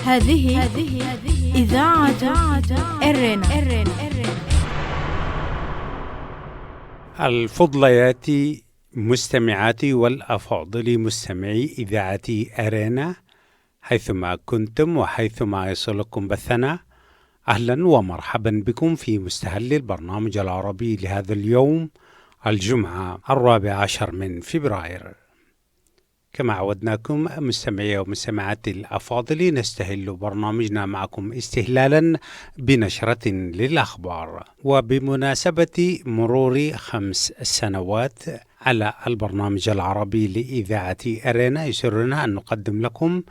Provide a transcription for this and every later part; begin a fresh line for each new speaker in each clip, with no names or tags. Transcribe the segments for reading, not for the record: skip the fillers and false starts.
هذه إذاعة إرنا.
الفضليات مستمعاتي والأفاضل مستمعي إذاعة أرينا حيثما كنتم وحيثما يصلكم بثنا، أهلا ومرحبا بكم في مستهل البرنامج العربي لهذا اليوم الجمعة 14 من فبراير. كما عودناكم مستمعي ومستمعاتي الأفاضل، نستهل برنامجنا معكم استهلالا بنشرة للأخبار. وبمناسبة مرور 5 سنوات على البرنامج العربي لإذاعة أرينا، يسرنا أن نقدم لكم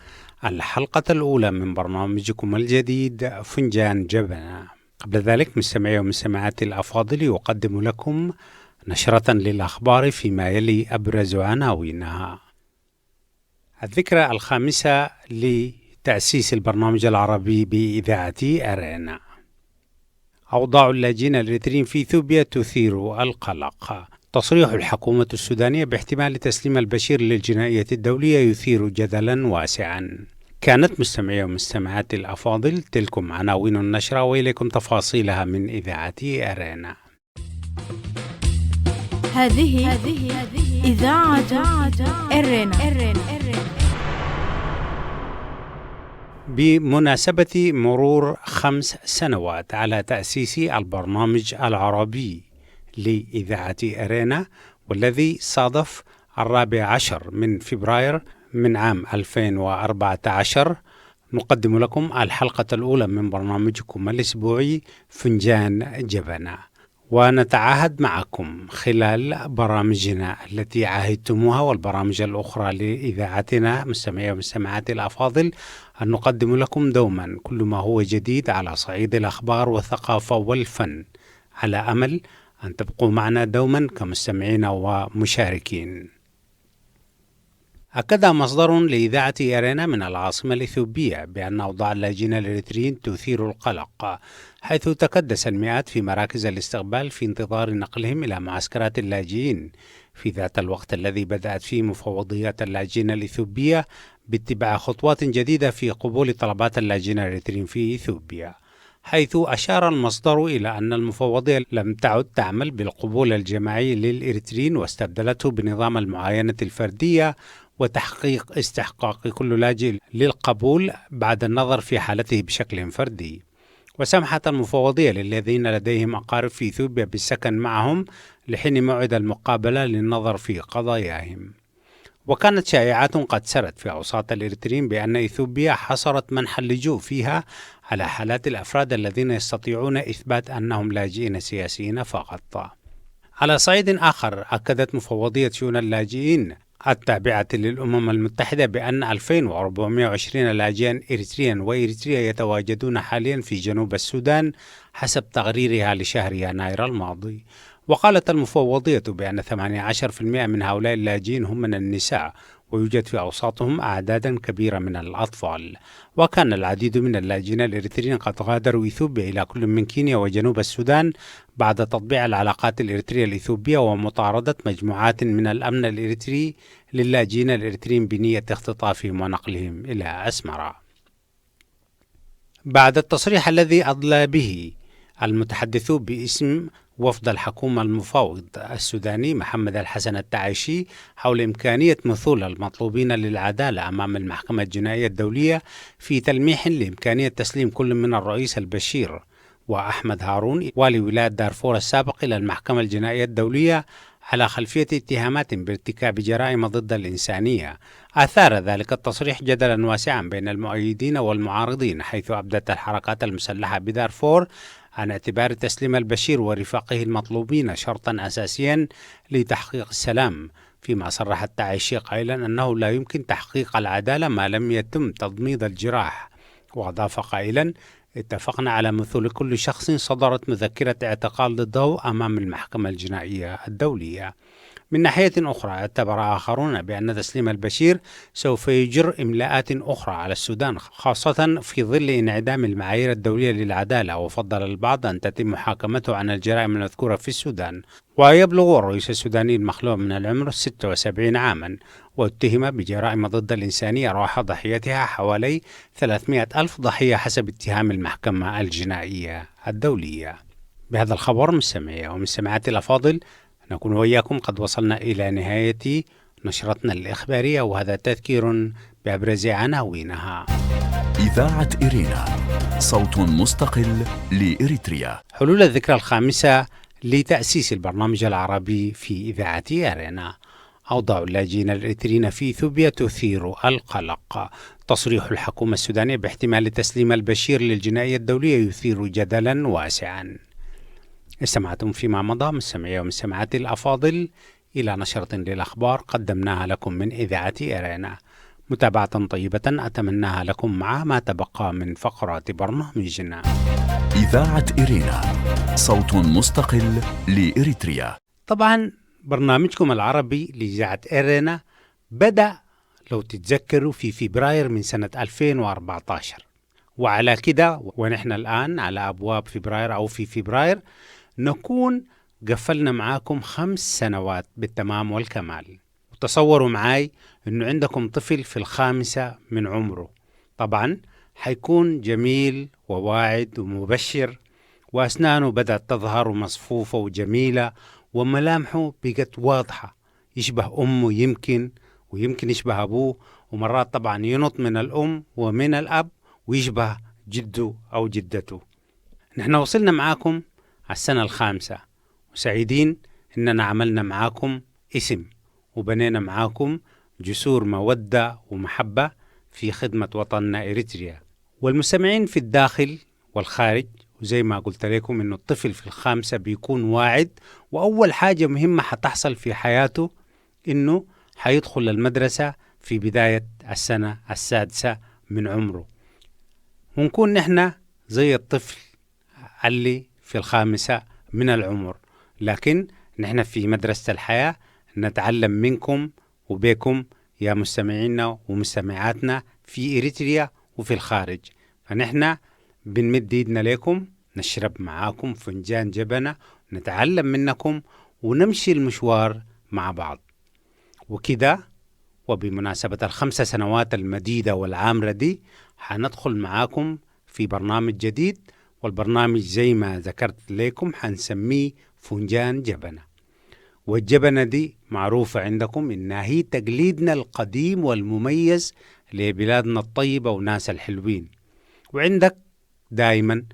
الحلقة الأولى من برنامجكم الجديد فنجان جبنة. قبل ذلك مستمعي ومستمعاتي الأفاضل، يقدم لكم نشرة للأخبار فيما يلي أبرز عناوينها. الذكرى الخامسة لتأسيس البرنامج العربي بإذاعة أرينا. أوضاع اللاجئين الإريتريين في إثيوبيا تثير القلق. تصريح الحكومة السودانية باحتمال تسليم البشير للجنائية الدولية يثير جدلا واسعا. كانت مستمعي ومستمعاتي الأفاضل تلكم عناوين النشرة، وإليكم تفاصيلها من إذاعة أرينا.
هذه إذاعة إرنا.
بمناسبة مرور 5 سنوات على تأسيس البرنامج العربي لإذاعة أرينا، والذي صادف 14 من فبراير من عام 2014، نقدم لكم الحلقة الأولى من برنامجكم الأسبوعي فنجان جبنة. ونتعاهد معكم خلال برامجنا التي عاهدتموها والبرامج الأخرى لإذاعتنا مستمعي ومستمعاتي الأفاضل أن نقدم لكم دوما كل ما هو جديد على صعيد الأخبار والثقافة والفن، على أمل أن تبقوا معنا دوما كمستمعين ومشاركين. أكد مصدر لإذاعة أرينا من العاصمة الإثيوبية بأن أوضاع اللاجئين الإريتريين تثير القلق، حيث تكدس المئات في مراكز الاستقبال في انتظار نقلهم إلى معسكرات اللاجئين، في ذات الوقت الذي بدأت فيه مفوضيات اللاجئين الإثيوبية باتباع خطوات جديدة في قبول طلبات اللاجئين الإريتريين في إثيوبيا، حيث أشار المصدر إلى أن المفوضية لم تعد تعمل بالقبول الجماعي للإريتريين واستبدلته بنظام المعاينة الفردية وتحقيق استحقاق كل لاجئ للقبول بعد النظر في حالته بشكل فردي. وسمحت المفوضية للذين لديهم أقارب في إثيوبيا بالسكن معهم لحين موعد المقابلة للنظر في قضاياهم. وكانت شائعات قد سرت في أوساط الإريتريين بأن إثيوبيا حصرت منح اللجوء فيها على حالات الأفراد الذين يستطيعون إثبات أنهم لاجئين سياسيين فقط. على صعيد آخر، أكدت مفوضية شؤون اللاجئين التابعة للأمم المتحدة بأن 2420 لاجئا إريتريا وإريتريا يتواجدون حاليا في جنوب السودان حسب تقريرها لشهر يناير الماضي. وقالت المفوضية بأن 18% من هؤلاء اللاجئين هم من النساء، ويوجد في أوساطهم أعدادا كبيرة من الأطفال. وكان العديد من اللاجئين الإريتريين قد غادروا إثيوبيا إلى كل من كينيا وجنوب السودان بعد تطبيع العلاقات الإريترية الإثيوبية ومطاردة مجموعات من الأمن الإريتري للاجئين الإريتريين بنية اختطافهم ونقلهم إلى أسمرة. بعد التصريح الذي أدلى به المتحدث باسم وفد الحكومة المفاوض السوداني محمد الحسن التعايشي حول إمكانية مثول المطلوبين للعدالة أمام المحكمة الجنائية الدولية في تلميح لإمكانية تسليم كل من الرئيس البشير وأحمد هارون والي ولاية دارفور السابق إلى المحكمة الجنائية الدولية على خلفية اتهامات بارتكاب جرائم ضد الإنسانية. أثار ذلك التصريح جدلا واسعا بين المؤيدين والمعارضين، حيث أبدت الحركات المسلحة بدارفور عن اعتبار تسليم البشير ورفاقه المطلوبين شرطا أساسيا لتحقيق السلام، فيما صرح التعايشي قائلا أنه لا يمكن تحقيق العدالة ما لم يتم تضميد الجراح. وأضاف قائلا: اتفقنا على مثول كل شخص صدرت مذكرة اعتقال ضده أمام المحكمة الجنائية الدولية. من ناحية أخرى، اعتبر آخرون بأن تسليم البشير سوف يجر إملاءات أخرى على السودان، خاصة في ظل انعدام المعايير الدولية للعدالة، وفضل البعض أن تتم محاكمته عن الجرائم المذكورة في السودان. ويبلغ الرئيس السوداني المخلوع من العمر 76 عاما، واتهم بجرائم ضد الإنسانية راح ضحيتها حوالي 300 ألف ضحية حسب اتهام المحكمة الجنائية الدولية. بهذا الخبر مستمعي ومستمعاتي الأفاضل نكون وإياكم قد وصلنا إلى نهاية نشرتنا الإخبارية، وهذا تذكير بأبرز عناوينها.
إذاعة إيرينا، صوت مستقل لإريتريا.
حلول الذكرى الخامسة لتأسيس البرنامج العربي في إذاعة إيرينا. أوضاع اللاجئين الإريتريين في إثيوبيا تثير القلق. تصريح الحكومة السودانية باحتمال تسليم البشير للجنائية الدولية يثير جدلا واسعا. استمعتم فيما مضى مستمعي ومستمعاتي الأفاضل إلى نشرة للأخبار قدمناها لكم من إذاعة إيرينا. متابعة طيبة أتمناها لكم مع ما تبقى من فقرات برنامجنا.
إذاعة إيرينا، صوت مستقل لإريتريا.
طبعا برنامجكم العربي لإذاعة إيرينا بدأ لو تتذكروا في فبراير من سنة 2014، وعلى كده ونحن الآن على أبواب فبراير أو في فبراير نكون قفلنا معاكم 5 سنوات بالتمام والكمال. وتصوروا معاي أنه عندكم طفل في 5 من عمره، طبعا حيكون جميل وواعد ومبشر، وأسنانه بدأت تظهر ومصفوفة وجميلة، وملامحه بقت واضحة، يشبه أمه يمكن، ويمكن يشبه أبوه، ومرات طبعا ينط من الأم ومن الأب ويشبه جده أو جدته. نحن وصلنا معاكم على السنة 5، وسعيدين إننا عملنا معاكم اسم وبنينا معاكم جسور مودة ومحبة في خدمة وطننا إريتريا والمستمعين في الداخل والخارج. وزي ما قلت لكم إنه الطفل في 5 بيكون واعد، وأول حاجة مهمة حتحصل في حياته إنه حيدخل المدرسة في بداية السنة 6 من عمره، ونكون نحن زي الطفل اللي في 5 من العمر، لكن نحن في مدرسة الحياة نتعلم منكم وبكم يا مستمعينا ومستمعاتنا في إريتريا وفي الخارج. فنحن بنمد ايدنا لكم، نشرب معاكم فنجان جبنة، نتعلم منكم ونمشي المشوار مع بعض وكده. وبمناسبة 5 سنوات المديدة والعامرة دي حندخل معاكم في برنامج جديد، والبرنامج زي ما ذكرت لكم حنسميه فنجان جبنة. والجبنة دي معروفة عندكم إنها هي تقليدنا القديم والمميز لبلادنا الطيبة وناس الحلوين. وعندك دايما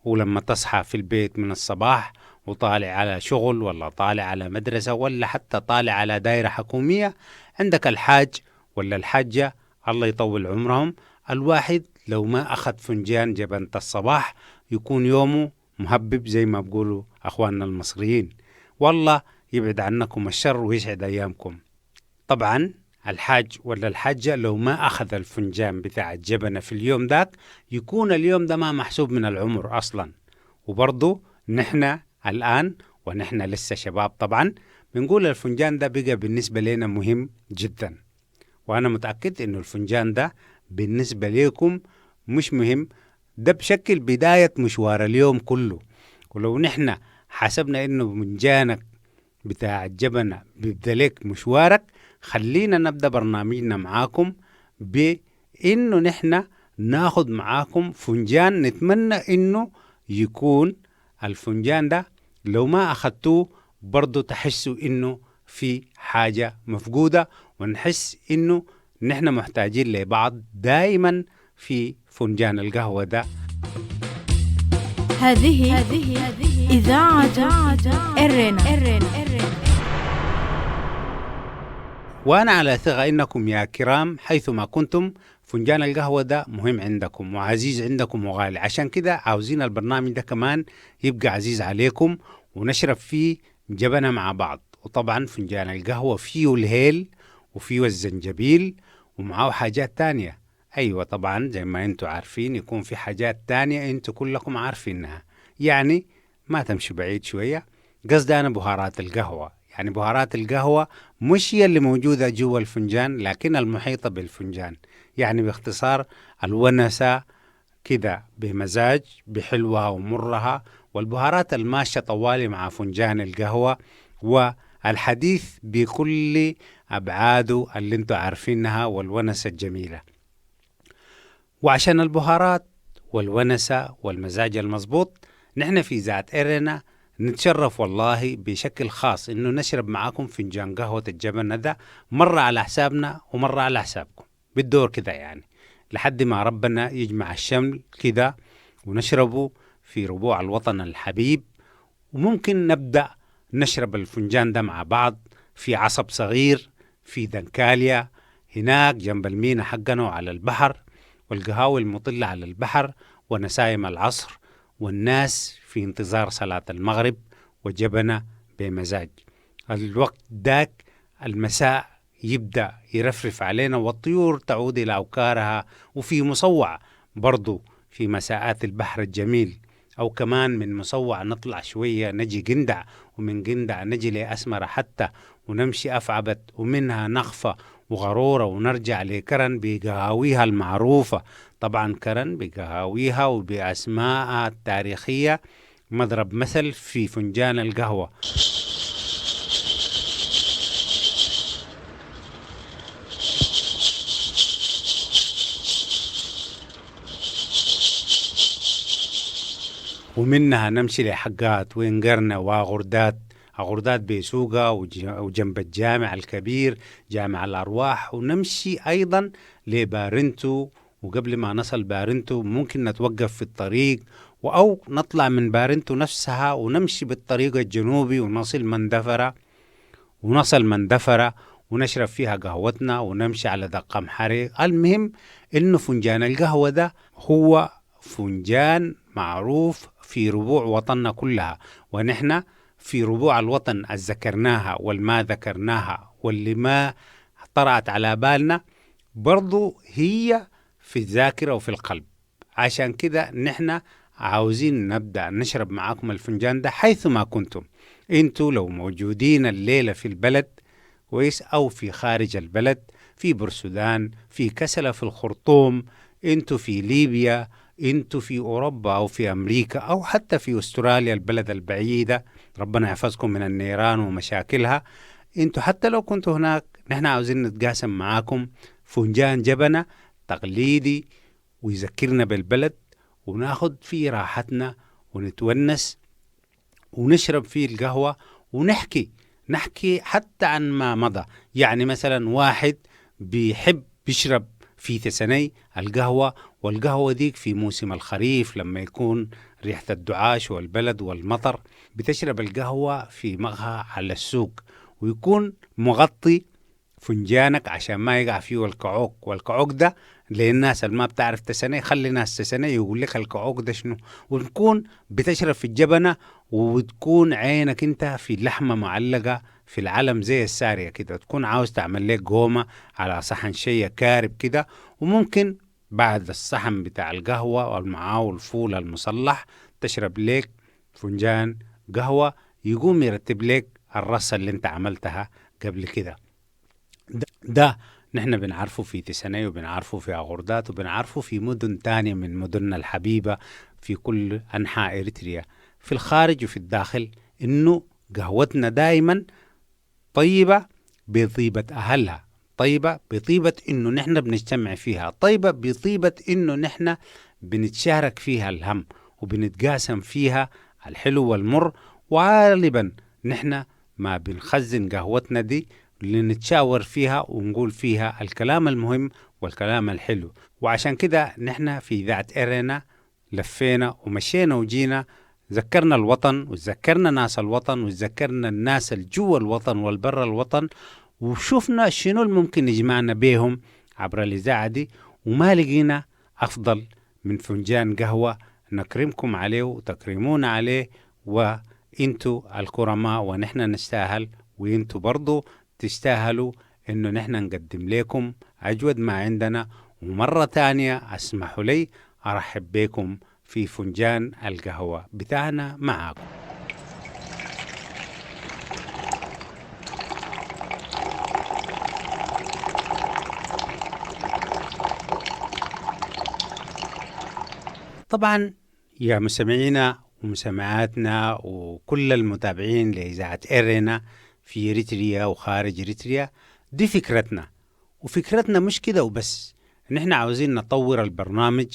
ولما تصحى في البيت من الصباح وطالع على شغل ولا طالع على مدرسة ولا حتى طالع على دائرة حكومية، عندك الحاج ولا الحاجة الله يطول عمرهم، الواحد لو ما أخذ فنجان جبنة الصباح يكون يومه مهبب زي ما بيقولوا أخواننا المصريين. والله يبعد عنكم الشر ويسعد أيامكم. طبعا الحاج ولا الحاجة لو ما أخذ الفنجان بتاع الجبنة في اليوم ذاك يكون اليوم ده ما محسوب من العمر أصلا. وبرضو نحن الآن ونحن لسه شباب طبعا بنقول الفنجان ده بقى بالنسبة لنا مهم جدا، وأنا متأكد إنه الفنجان ده بالنسبة لكم مش مهم، ده بشكل بداية مشوار اليوم كله. ولو نحن حسبنا إنه فنجانك بتاع الجبنة بيبدأ لك مشوارك، خلينا نبدأ برنامجنا معاكم بإنه نحن ناخد معاكم فنجان، نتمنى إنه يكون الفنجان ده لو ما أخدتوه برضو تحسوا إنه في حاجة مفقودة، ونحس إنه نحن محتاجين لبعض دايما في فنجان القهوة ده.
هذه إذاعة إرنا.
وأنا على ثقة إنكم يا كرام حيثما كنتم فنجان القهوة ده مهم عندكم وعزيز عندكم وغالي، عشان كده عاوزين البرنامج ده كمان يبقى عزيز عليكم ونشرب فيه جبنة مع بعض. وطبعا فنجان القهوة فيه الهيل وفيه الزنجبيل ومعاه حاجات تانية. أيوة طبعا زي ما انتوا عارفين يكون في حاجات تانية انتوا كلكم عارفينها، يعني ما تمشي بعيد شوية، قصدي أنا بهارات القهوة، يعني بهارات القهوة مش هي اللي موجودة جوا الفنجان، لكن المحيطة بالفنجان. يعني باختصار الونسة كده بمزاج بحلوها ومرها، والبهارات الماشية طوالي مع فنجان القهوة، والحديث بكل أبعاده اللي انتوا عارفينها، والونسة الجميلة. وعشان البهارات والونسة والمزاج المظبوط، نحن في إذاعة إرنا نتشرف والله بشكل خاص إنه نشرب معاكم فنجان قهوة الجبنة ده، مرة على حسابنا ومرة على حسابكم بالدور كده، يعني لحد ما ربنا يجمع الشمل كده ونشربه في ربوع الوطن الحبيب. وممكن نبدأ نشرب الفنجان ده مع بعض في عصب صغير في دنكاليا هناك جنب المينا حقنا وعلى البحر، والقهاوي المطلة على البحر، ونسايم العصر، والناس في انتظار صلاة المغرب وجبنة بمزاج. الوقت داك المساء يبدأ يرفرف علينا والطيور تعود إلى أوكارها، وفي مصوع برضو في مساءات البحر الجميل، أو كمان من مصوع نطلع شوية نجي قندع، ومن قندع نجي لأسمرة حتى، ونمشي أفعبت، ومنها نخفة وغرورة، ونرجع لكرن بقهاويها المعروفة. طبعا كرن بقهاويها وبأسمائها التاريخية مضرب مثل في فنجان القهوة. ومنها نمشي لحقات وإنقرنا وغردات، غردات بسوقها وجنب الجامع الكبير جامع الأرواح، ونمشي أيضا لبارنتو. وقبل ما نصل بارنتو ممكن نتوقف في الطريق، أو نطلع من بارنتو نفسها ونمشي بالطريق الجنوبي ونصل مندفرة، ونصل مندفرة ونشرب فيها قهوتنا ونمشي على دقم حريق. المهم إنه فنجان القهوة ده هو فنجان معروف في ربوع وطننا كلها، ونحن في ربوع الوطن الذكرناها والما ذكرناها واللي ما طرأت على بالنا برضو هي في الذاكرة وفي القلب. عشان كده نحن عاوزين نبدأ نشرب معاكم الفنجان ده حيثما كنتم، انتوا لو موجودين الليلة في البلد كويس أو في خارج البلد، في بورسودان، في كسلة، في الخرطوم، انتوا في ليبيا، انتوا في أوروبا أو في أمريكا أو حتى في أستراليا البلد البعيدة، ربنا يحفظكم من النيران ومشاكلها. انتوا حتى لو كنتوا هناك نحن عاوزين نتقاسم معاكم فنجان جبنة تقليدي ويذكرنا بالبلد، وناخد فيه راحتنا ونتونس ونشرب فيه القهوة ونحكي، نحكي حتى عن ما مضى. يعني مثلا واحد بيحب يشرب في تسني القهوة، والقهوة ديك في موسم الخريف لما يكون ريحة الدعاش والبلد والمطر، بتشرب القهوة في مقهى على السوق، ويكون مغطي فنجانك عشان ما يقع فيه الكعوك. والكعوك ده للناس اللي ما بتعرف تسني، خلي ناس تسني يقول لك الكعوك ده شنو. وتكون بتشرب في الجبنة وتكون عينك انت في لحمة معلقة في العلم زي السارية كده، تكون عاوز تعمل لك قومة على صحن شية كارب كده، وممكن بعد الصحن بتاع القهوة والمعاه والفول المصلح تشرب لك فنجان قهوة يقوم يرتب لك الرصة اللي انت عملتها قبل كده. ده نحن بنعرفه في تسني وبنعرفه في أغردات وبنعرفه في مدن تانية من مدننا الحبيبة في كل أنحاء إريتريا، في الخارج وفي الداخل، إنه قهوتنا دايما طيبة بطيبة أهلها، طيبة بطيبة إنه نحن بنجتمع فيها، طيبة بطيبة إنه نحن بنتشارك فيها الهم وبنتقاسم فيها الحلو والمر. وغالبا نحن ما بنخزن قهوتنا دي لنتشاور فيها ونقول فيها الكلام المهم والكلام الحلو. وعشان كده نحن في إذاعة إرنا لفينا ومشينا وجينا، ذكرنا الوطن وذكرنا ناس الوطن وذكرنا الناس الجوا الوطن والبر الوطن، وشوفنا شنو الممكن يجمعنا بيهم عبر الإذاعة دي، وما لقينا أفضل من فنجان قهوة نكرمكم عليه وتكرمونا عليه، وإنتوا الكرماء ونحن نستاهل، وإنتوا برضو تستاهلوا إنه نحن نقدم لكم أجود ما عندنا. ومرة تانية أسمحوا لي أرحب بكم في فنجان القهوة بتاعنا معاكم. طبعا يا مستمعينا ومستمعاتنا وكل المتابعين لإذاعة إرينا في إريتريا وخارج إريتريا، دي فكرتنا، وفكرتنا مش كده وبس. نحن عاوزين نطور البرنامج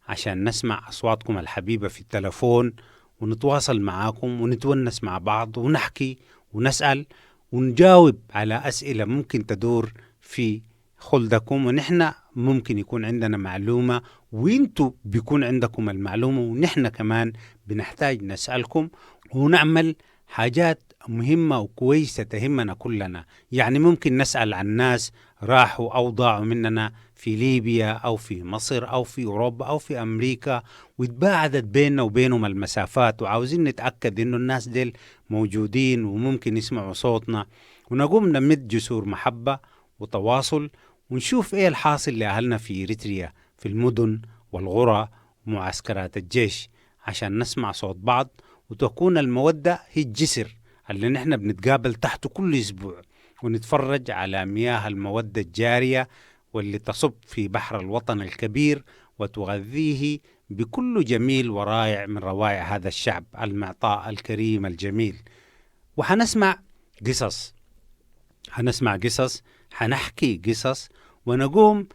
عشان نسمع أصواتكم الحبيبة في التلفون ونتواصل معاكم ونتونس مع بعض ونحكي ونسأل ونجاوب على أسئلة ممكن تدور في خلدكم، ونحن ممكن يكون عندنا معلومة وانتوا بيكون عندكم المعلومة، ونحن كمان بنحتاج نسألكم ونعمل حاجات مهمة وكويسة تهمنا كلنا. يعني ممكن نسأل عن ناس راحوا أو ضاعوا مننا في ليبيا أو في مصر أو في أوروبا أو في أمريكا، وتباعدت بيننا وبينهم المسافات، وعاوزين نتأكد إنه الناس ديل موجودين وممكن يسمعوا صوتنا، ونقوم نمد جسور محبة وتواصل ونشوف إيه الحاصل لأهلنا في إريتريا في المدن والقرى ومعسكرات الجيش، عشان نسمع صوت بعض وتكون المودة هي الجسر اللي نحن بنتقابل تحته كل أسبوع ونتفرج على مياه المودة الجارية واللي تصب في بحر الوطن الكبير وتغذيه بكل جميل ورائع من روائع هذا الشعب المعطاء الكريم الجميل. وحنسمع قصص، حنسمع قصص، حنحكي قصص، ونقوم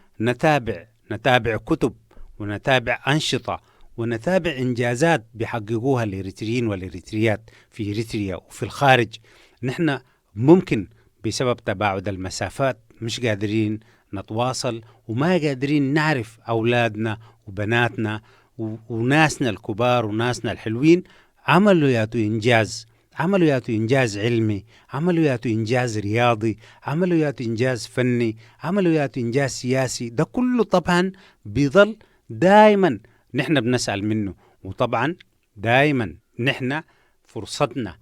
نتابع كتب ونتابع أنشطة ونتابع إنجازات بيحققوها الإريتريين والإريتريات في إريتريا وفي الخارج. نحن ممكن بسبب تباعد المسافات مش قادرين نتواصل وما قادرين نعرف أولادنا وبناتنا وناسنا الكبار وناسنا الحلوين عملوا ياتو إنجاز، عملوا ياتو إنجاز علمي، عملوا ياتو إنجاز رياضي، عملوا ياتو إنجاز فني، عملوا ياتو إنجاز سياسي. ده كله طبعا بيظل دايما نحن بنسأل منه، وطبعا دايما نحن فرصتنا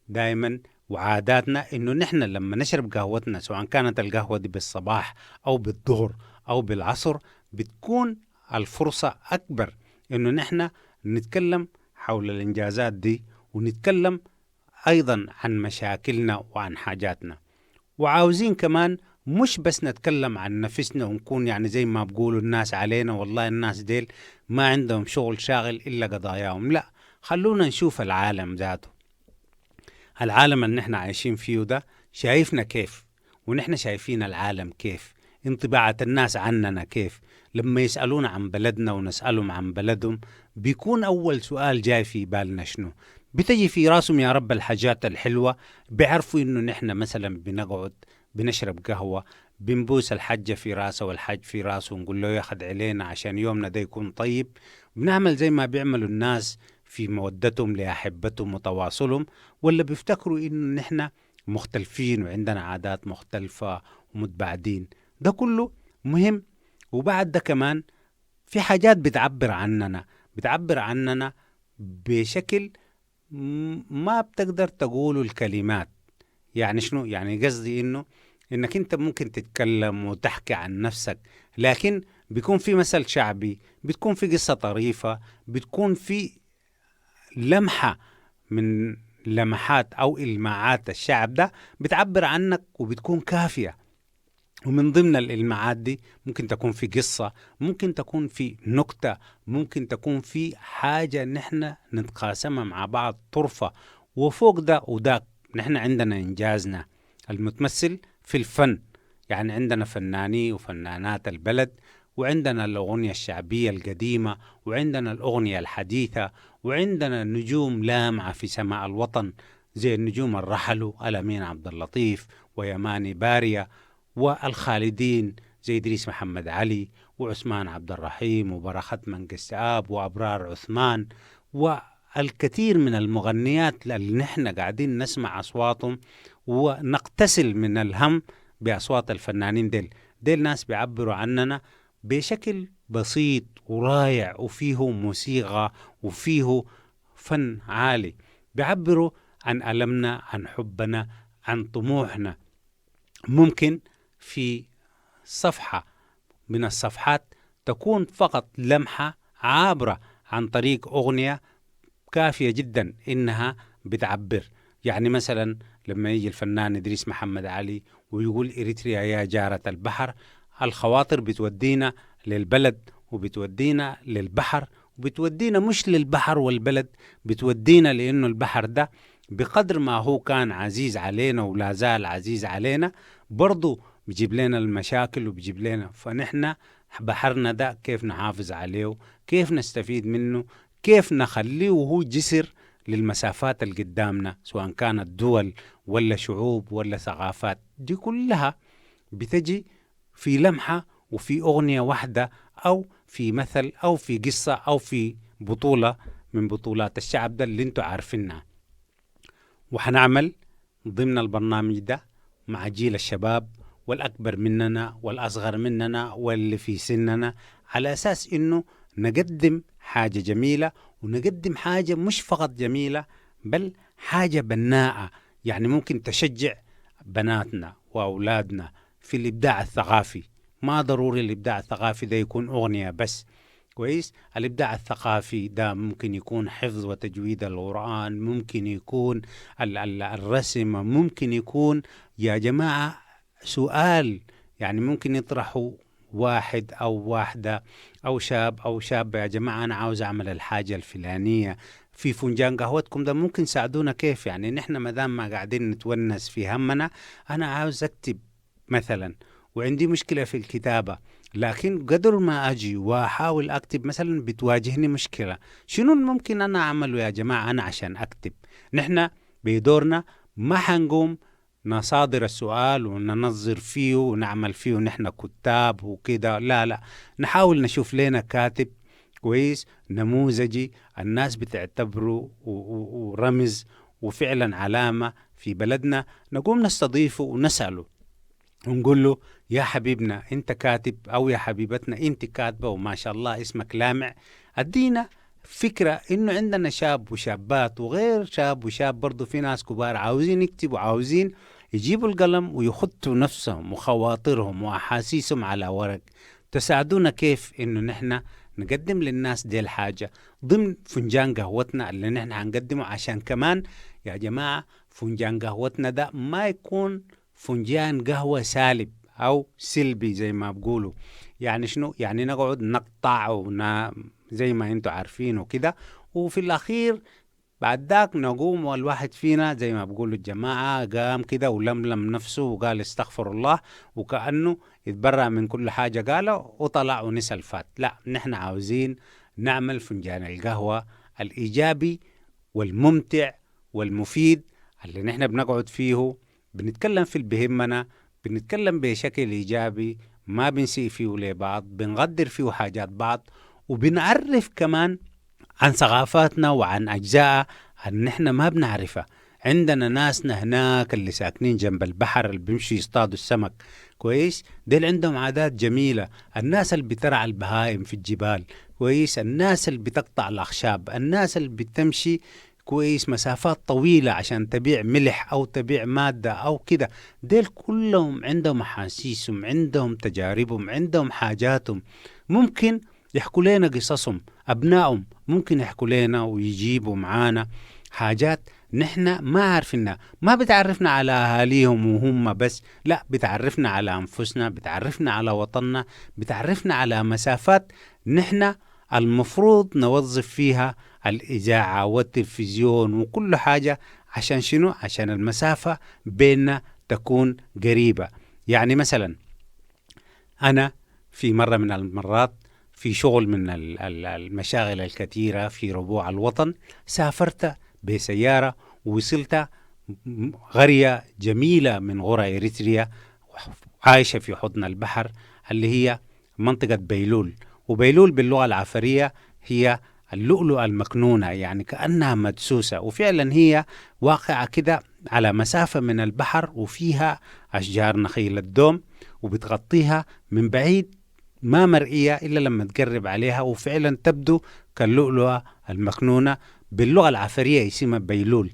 دايما وعاداتنا إنه نحن لما نشرب قهوتنا، سواء كانت القهوة دي بالصباح أو بالظهر أو بالعصر، بتكون الفرصة أكبر إنه نحن نتكلم حول الإنجازات دي ونتكلم أيضا عن مشاكلنا وعن حاجاتنا. وعاوزين كمان مش بس نتكلم عن نفسنا ونكون يعني زي ما بقولوا الناس علينا والله الناس ديل ما عندهم شغل شاغل إلا قضاياهم، لا، خلونا نشوف العالم ذاته، العالم اللي نحن عايشين فيه ده شايفنا كيف، ونحن شايفين العالم كيف، انطباعات الناس عننا كيف. لما يسألونا عن بلدنا ونسألهم عن بلدهم بيكون أول سؤال جاي في بالنا شنو؟ بتجي في راسهم يا رب الحاجات الحلوة، بيعرفوا إنه نحن مثلا بنقعد بنشرب قهوة، بنبوس الحجة في راسه والحج في راسه ونقول له ياخد علينا عشان يومنا ده يكون طيب. بنعمل زي ما بيعملوا الناس في مودتهم لأحبتهم وتواصلهم، ولا بيفتكروا إنه نحن مختلفين وعندنا عادات مختلفة ومتباعدين؟ ده كله مهم. وبعد ده كمان في حاجات بتعبر عننا، بتعبر عننا بشكل ما بتقدر تقوله الكلمات. يعني شنو؟ يعني قصدي إنه إنك أنت ممكن تتكلم وتحكي عن نفسك، لكن بيكون في مثل شعبي، بتكون في قصة طريفة، بتكون في لمحة من لمحات أو إلماعات الشعب ده بتعبر عنك وبتكون كافية. ومن ضمن الإلماعات دي ممكن تكون في قصة، ممكن تكون في نكتة، ممكن تكون في حاجة نحن نتقاسمها مع بعض، طرفة. وفوق ده وده نحن عندنا إنجازنا المتمثل في الفن، يعني عندنا فناني وفنانات البلد، وعندنا الأغنية الشعبية القديمة، وعندنا الأغنية الحديثة، وعندنا نجوم لامعة في سماء الوطن زي النجوم الرحلوا الأمين عبد اللطيف ويماني باريا، والخالدين زي إدريس محمد علي وعثمان عبد الرحيم وبرخت منقستآب وأبرار عثمان، والكثير من المغنيات اللي نحن قاعدين نسمع أصواتهم ونقتسل من الهم بأصوات الفنانين ديل. ديل ناس بيعبروا عننا بشكل بسيط ورائع، وفيه موسيقى وفيه فن عالي، بيعبروا عن ألمنا، عن حبنا، عن طموحنا. ممكن في صفحة من الصفحات تكون فقط لمحة عابرة عن طريق أغنية كافية جدا إنها بتعبر. يعني مثلا لما يجي الفنان إدريس محمد علي ويقول إريتريا يا جارة البحر، الخواطر بتودينا للبلد وبتودينا للبحر وبتودينا مش للبحر والبلد، بتودينا لأنه البحر ده بقدر ما هو كان عزيز علينا ولا زال عزيز علينا، برضو بيجيب لنا المشاكل وبيجيب لنا. فنحن بحرنا ده كيف نحافظ عليه، كيف نستفيد منه، كيف نخليه وهو جسر للمسافات اللي قدامنا، سواء كانت دول ولا شعوب ولا ثقافات. دي كلها بتجي في لمحة وفي أغنية واحدة أو في مثل أو في قصة أو في بطولة من بطولات الشعب ده اللي انتوا عارفينها. وحنعمل ضمن البرنامج ده مع جيل الشباب والأكبر مننا والأصغر مننا واللي في سننا، على أساس إنه نقدم حاجة جميلة، ونقدم حاجة مش فقط جميلة بل حاجة بناءة، يعني ممكن تشجع بناتنا وأولادنا في الإبداع الثقافي. ما ضروري الإبداع الثقافي ده يكون أغنية بس، كويس؟ الإبداع الثقافي ده ممكن يكون حفظ وتجويد القرآن، ممكن يكون الرسم، ممكن يكون يا جماعة سؤال، يعني ممكن يطرحوا واحد أو واحدة أو شاب أو شابة، يا جماعة أنا عاوز أعمل الحاجة الفلانية في فنجان قهوتكم ده، ممكن ساعدونا كيف؟ يعني نحن ما دام ما قاعدين نتونس في همنا، أنا عاوز أكتب مثلا وعندي مشكلة في الكتابة، لكن قدر ما أجي وأحاول أكتب مثلا بتواجهني مشكلة، شنو ممكن أنا أعمله يا جماعة أنا عشان أكتب؟ نحن بدورنا ما حنقوم نصادر السؤال وننظر فيه ونعمل فيه ونحن كتاب وكده، لا لا، نحاول نشوف لنا كاتب كويس نموذجي الناس بتعتبره ورمز وفعلا علامة في بلدنا، نقوم نستضيفه ونسأله ونقول له يا حبيبنا انت كاتب، او يا حبيبتنا انت كاتبة وما شاء الله اسمك لامع، ادينا فكرة انه عندنا شاب وشابات وغير شاب وشاب برضو في ناس كبار عاوزين يكتبوا، عاوزين يجيبوا القلم ويخطوا نفسهم وخواطرهم وأحاسيسهم على ورق. تساعدونا كيف انه نحن نقدم للناس دي الحاجة ضمن فنجان قهوتنا اللي نحن هنقدمه، عشان كمان يا جماعة فنجان قهوتنا ده ما يكون فنجان قهوة سالب أو سلبي زي ما بقولوا. يعني شنو؟ يعني نقعد نقطع زي ما انتوا عارفين وكده، وفي الأخير بعد ذاك نقوم والواحد فينا زي ما بقولوا الجماعة قام كده ولملم نفسه وقال استغفر الله، وكأنه يتبرأ من كل حاجة قاله وطلع ونسى الفات. لا، نحن عاوزين نعمل فنجان القهوة الإيجابي والممتع والمفيد اللي نحن بنقعد فيه، بنتكلم في اللي بهمنا، بنتكلم بشكل إيجابي، ما بنسيء فيه لبعض، بنقدر فيه حاجات بعض، وبنعرف كمان عن ثقافاتنا وعن أجزاء اللي نحن ما بنعرفها. عندنا ناسنا هناك اللي ساكنين جنب البحر اللي بيمشوا يصطادوا السمك، كويس، ديل عندهم عادات جميلة. الناس اللي بترعى البهائم في الجبال، كويس، الناس اللي بتقطع الأخشاب، الناس اللي بتمشي كويس مسافات طويلة عشان تبيع ملح أو تبيع مادة أو كده، ديل كلهم عندهم أحاسيسهم، عندهم تجاربهم، عندهم حاجاتهم، ممكن يحكوا لنا قصصهم، أبنائهم ممكن يحكوا لنا ويجيبوا معانا حاجات نحن ما عارفينها، ما بتعرفنا على أهاليهم وهم بس، لا بتعرفنا على أنفسنا، بتعرفنا على وطننا، بتعرفنا على مسافات نحن المفروض نوظف فيها الإذاعة والتلفزيون وكل حاجة. عشان شنو؟ عشان المسافة بيننا تكون قريبة. يعني مثلا أنا في مرة من المرات في شغل من المشاغل الكثيرة في ربوع الوطن، سافرت بسيارة ووصلت قرية جميلة من قرى إريتريا عايشة في حضن البحر اللي هي منطقة بيلول. وبيلول باللغة العفرية هي اللؤلؤة المكنونة، يعني كأنها مدسوسة، وفعلا هي واقعة كده على مسافة من البحر وفيها أشجار نخيل الدوم وبتغطيها من بعيد، ما مرئية إلا لما تقرب عليها، وفعلا تبدو كاللؤلؤة المكنونة. باللغة العفرية اسمها بيلول.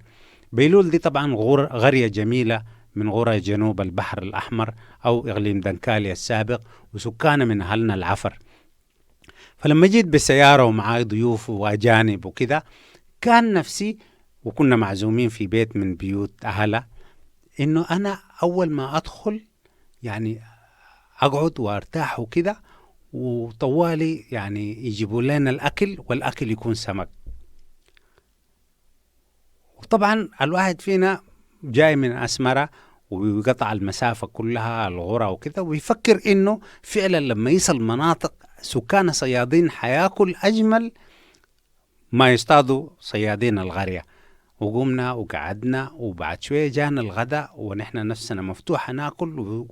بيلول دي طبعا قرية جميلة من قرى جنوب البحر الأحمر أو إقليم دنكاليا السابق، وسكانها من أهلنا العفر. فلما جيت بالسيارة ومعاي ضيوف وأجانب وكده، كان نفسي، وكنا معزومين في بيت من بيوت أهلها، إنه أنا أول ما أدخل يعني أقعد وأرتاح وكده، وطوالي يعني يجيبوا لنا الأكل، والأكل يكون سمك. وطبعا الواحد فينا جاي من أسمرة ويقطع المسافة كلها الغرة وكده، ويفكر إنه فعلا لما يصل مناطق سكان صيادين حياكل أجمل ما يصطادوا صيادين القرية. وقمنا وقعدنا، وبعد شوية جانا الغداء ونحن نفسنا مفتوحة ناكل،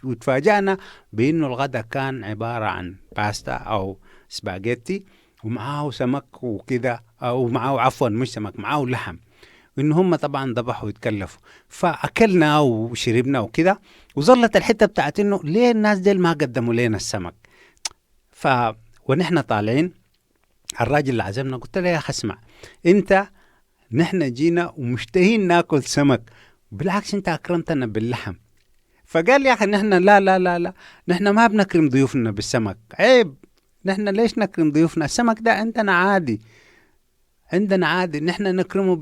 وتفاجأنا بإنه الغداء كان عبارة عن باستا أو سباجيتي ومعاه سمك وكده، أو معاه عفوا مش سمك، معاه لحم، وإن هم طبعا ذبحوا ويتكلفوا. فأكلنا وشربنا وكده، وظلت الحتة بتاعت إنه ليه الناس ديل ما قدموا لنا السمك. ونحن طالعين الراجل اللي عزمنا قلت له يا أخي اسمع، أنت نحن جينا ومشتهين ناكل سمك، بالعكس أنت أكرمتنا باللحم. فقال يا أخي نحن لا لا لا لا، نحن ما بنكرم ضيوفنا بالسمك، عيب، نحن ليش نكرم ضيوفنا؟ السمك ده عندنا عادي، عندنا عادي، نحن نكرمه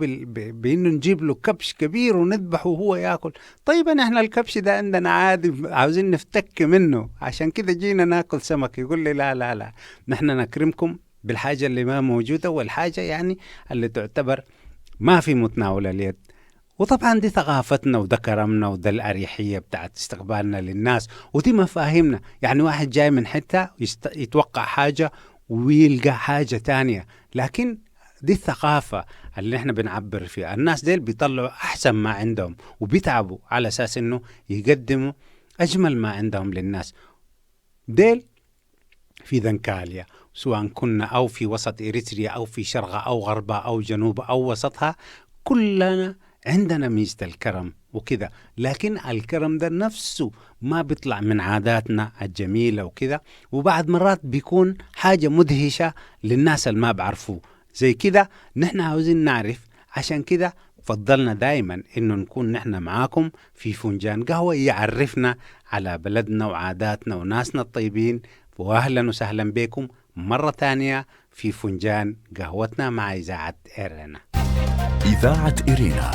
بإنه نجيب له كبش كبير ونذبحه وهو ياكل. طيب نحن الكبش ده عندنا عادي، عاوزين نفتك منه، عشان كده جينا ناكل سمك. يقول لي لا لا لا، نحن نكرمكم بالحاجة اللي ما موجودة، والحاجة يعني اللي تعتبر ما في متناول اليد. وطبعا دي ثقافتنا وده كرمنا وده الأريحية بتاعت استقبالنا للناس، ودي مفاهيمنا. يعني واحد جاي من حتة يتوقع حاجة ويلقى حاجة تانية، لكن دي الثقافة اللي احنا بنعبر فيها. الناس ديل بيطلعوا أحسن ما عندهم وبيتعبوا على أساس إنه يقدموا أجمل ما عندهم للناس. ديل في دنكاليا، سواء كنا أو في وسط إريتريا أو في شرقها أو غربها أو جنوبها أو وسطها، كلنا عندنا ميزة الكرم وكذا، لكن الكرم ده نفسه ما بيطلع من عاداتنا الجميلة وكذا، وبعد مرات بيكون حاجة مدهشة للناس اللي ما بعرفوه زي كده. نحن عاوزين نعرف، عشان كده فضلنا دايما إنه نكون نحن معاكم في فنجان قهوة يعرفنا على بلدنا وعاداتنا وناسنا الطيبين. وأهلا وسهلا بكم مرة ثانية في فنجان قهوتنا مع إذاعة إيرينا.
إذاعة إيرينا،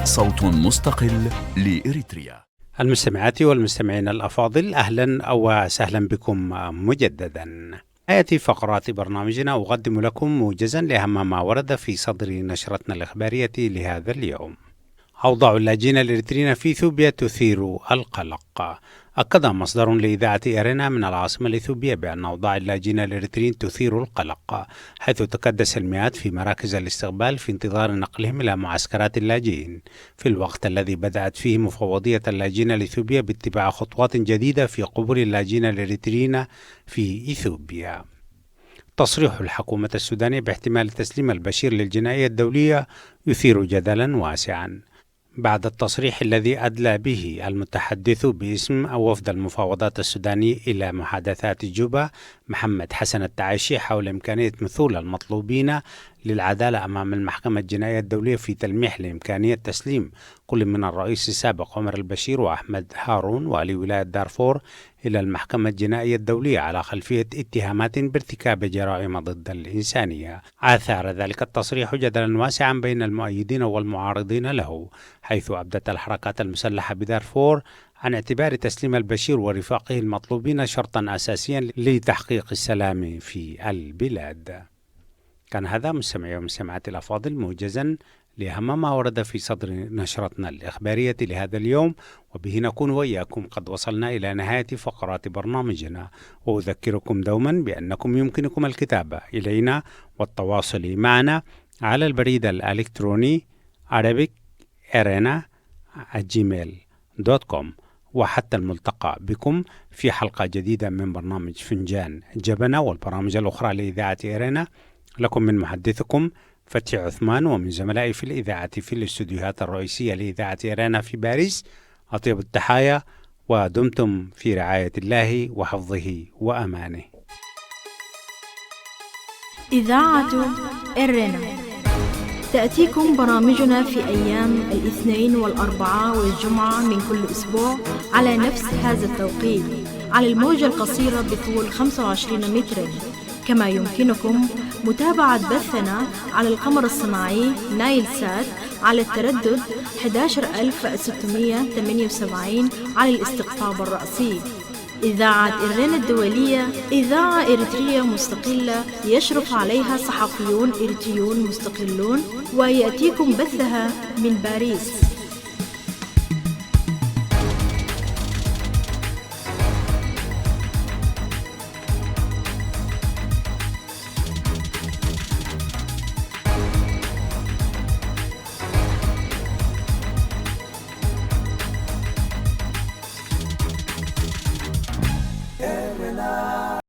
صوت مستقل لإريتريا.
المستمعات والمستمعين الأفاضل، أهلا وسهلا بكم مجددا. آية فقرات برنامجنا أقدم لكم موجزا لأهم ما ورد في صدر نشرتنا الإخبارية لهذا اليوم. أوضاع اللاجئين الإريتريين في إثيوبيا تثير القلق. أكد مصدر لإذاعة إيرينا من العاصمة الإثيوبية بأن أوضاع اللاجئين الإريتريين تثير القلق، حيث تكدس المئات في مراكز الاستقبال في انتظار نقلهم إلى معسكرات اللاجئين، في الوقت الذي بدأت فيه مفوضية اللاجئين الإثيوبية باتباع خطوات جديدة في قبول اللاجئين الإريتريين في إثيوبيا. تصريح الحكومة السودانية باحتمال تسليم البشير للجنائية الدولية يثير جدلا واسعا، بعد التصريح الذي أدلى به المتحدث باسم وفد المفاوضات السوداني إلى محادثات جوبا محمد حسن التعايشي حول إمكانية مثول المطلوبين للعدالة أمام المحكمة الجنائية الدولية، في تلميح لإمكانية تسليم كل من الرئيس السابق عمر البشير وأحمد هارون والي ولاية دارفور إلى المحكمة الجنائية الدولية على خلفية اتهامات بارتكاب جرائم ضد الإنسانية. آثار ذلك التصريح جدلا واسعا بين المؤيدين والمعارضين له، حيث أبدت الحركات المسلحة بدارفور عن اعتبار تسليم البشير ورفاقه المطلوبين شرطا أساسيا لتحقيق السلام في البلاد. كان هذا مستمعي ومستمعاتي الأفاضل موجزا لأهم ما ورد في صدر نشرتنا الإخبارية لهذا اليوم، وبه نكون وإياكم قد وصلنا إلى نهاية فقرات برنامجنا. وأذكركم دوما بأنكم يمكنكم الكتابة إلينا والتواصل معنا على البريد الإلكتروني arabicarena@gmail.com. وحتى الملتقى بكم في حلقة جديدة من برنامج فنجان جبنة والبرامج الأخرى لإذاعة إيرينا، لكم من محدثكم فتحي عثمان ومن زملائي في الإذاعة في الاستوديوهات الرئيسية لإذاعة إيرينا في باريس أطيب التحايا، ودمتم في رعاية الله وحفظه وأمانه.
إذاعة إيرينا تأتيكم برامجنا في أيام الاثنين والأربعاء والجمعة من كل أسبوع على نفس هذا التوقيت على الموجة القصيرة بطول 25 مترا. كما يمكنكم متابعة بثنا على القمر الصناعي نايل سات على التردد 11678 على الاستقطاب الرأسي. إذاعة إرينا الدولية إذاعة إريترية مستقلة يشرف عليها صحفيون إريتريون مستقلون، ويأتيكم بثها من باريس.